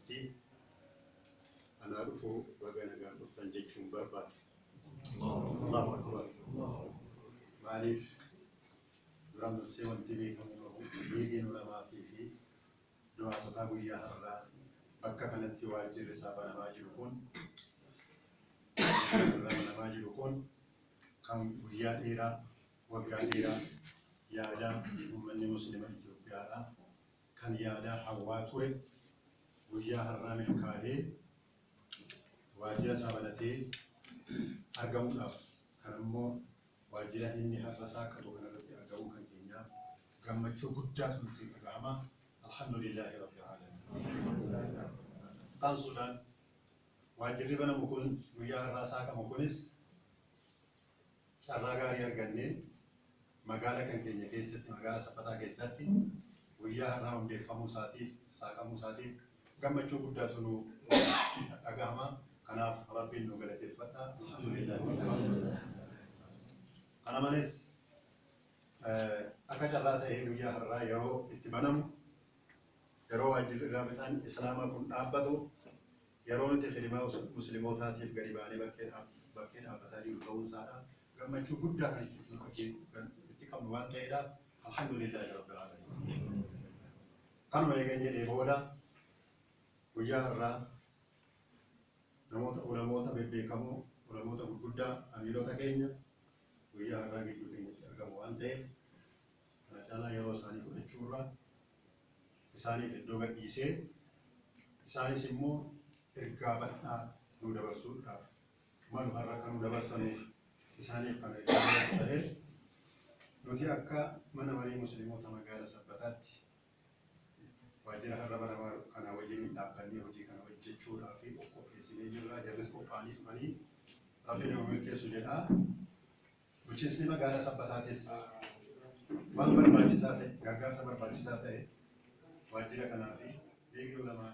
Magaalattii anaa dhufuu baga nagaan dhuftan jechuun barbaada. Allahu Akbar. Maaliif duraan dursee wanti beekamuu qabu liigiin ulamaatii fi du'aatotaa guyyaa har'aa bakka kanatti waajjirri isaa banamaa jiru kun banamaa jiru kun kan guyyaa dheeraa waggaa dheeraa yaadaa uummanni muslima Itoophiyaadha kan yaadaa hawwaa ture guyyaa har'aa milkaa'ee waajjira isaa banatee argamuudhaaf kan ammoo waajjira inni har'a saaqatu kanarratti argamuu kan keenyaaf gammachuu guddaatu nutti dhagahama. Alhamdulillahi rabbil alamin. Taansuudhaan waajjirri banamu kun guyyaa har'aa saaqamu kunis carraa gaarii argannee magaala kan keenya keessatti magaala Sabbataa keessatti guyyaa har'aa hundeeffamuu isaatiif saaqamuu isaatiif gammachuu guddaatu nu dhagahama. Kanaaf Rabbiin nu galateeffadha. Alhamdulillahi. Kana malees akka carraa ta'ee guyyaa har'aa yeroo itti banamu yeroo waajjirri raabixaan Islaamaa kun dhaabbatu yeroo nuti khidmaa muslimootaatiif gadi baanee bakkee dhaabbataa jiru ta'uun isaadha. Gammachuu guddaa kan itti qabnu waan ta'eedha. Alhamdulillahi rabbil alamin. Kanuma eegan jedhee booda guyyaa har'aa namoota ulamoota bebbeekamoo ulamoota gurguddaa amiirota keenya guyyaa har'aa gidduu keenyatti argamu waan ta'eef kana caalaa yeroo isaanii fudhachuurra isaaniif iddoo gadhiisee isaanis immoo ergaa bal'aa nu dabarsuudhaaf malu har'a kan nu dabarsanuuf isaaniif kana iddoo ta'ee nuti akka mana marii musliimoota magaala Sabbataatti waajjira har'a banamaa kana wajjin dhaabbannee hojii kana hojjechuudhaaf of qopheessinee jirra. Jarris qophaa'anii dhufanii Rabbi nama milkeessu jedha. Bulchiinsi magaalaa Sabbataatis waan barbaachisaa ta'e gargaarsa barbaachisaa ta'e waajjira kanaa fi liigii ulamaa